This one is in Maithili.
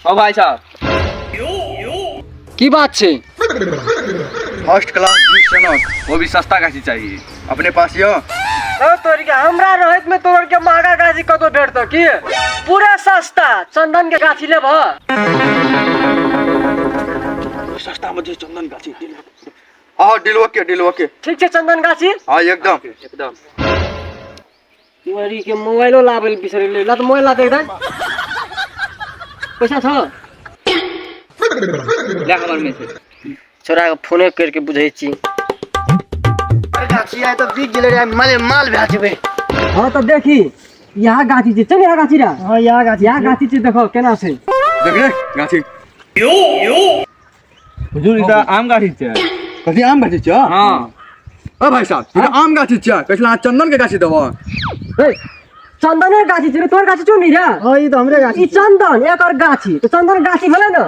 ओ भाई साहब, की बात छै? फर्स्ट क्लास 20 सनक, वो भी सस्ता गाछी चाहिए अपने पास यो। तोरी के हमरा रहत में तोर के महंगा गाछी कतौ भेटतौ की? पूरा सस्ता चंदन के गाछी लेब। सस्ता में जे चंदन गाछी। हाँ, डील ओके, डील ओके। ठीक छै, चंदन गाछी। हाँ, एकदम एकदम। तोरी के मोबाइलो लाबै लए बिसरि गेलै। ला तऽ मोबाइल ला, एकदम पैसा छ। ले हमर में से। छोरा के फोने करके बुझै छी। गाछी आइ तऽ बिक गेलै रे, माले माल भए जेबै। हाँ तऽ देखी, यहाँ गाछी छै, चल यहाँ गाछी रे। हाँ, यहाँ गाछी। यहाँ गाछी छै, देखो केना छै। देख रे गाछी। हुजूर, ई तऽ आम गाछी छै। कथी, आम गाछी छै? हाँ। ओ भाई साहब, ई तऽ आम गाछी छै, कैसला अहाँ चंदन के गाछी देबो? ए, चंदनेर गाछी छै रे, तोहर गाछी छौ नि रे? हाँ, ई तऽ हमरे गाछी। ई चंदन एकर गाछी तऽ चंदन गाछी भेलै ने।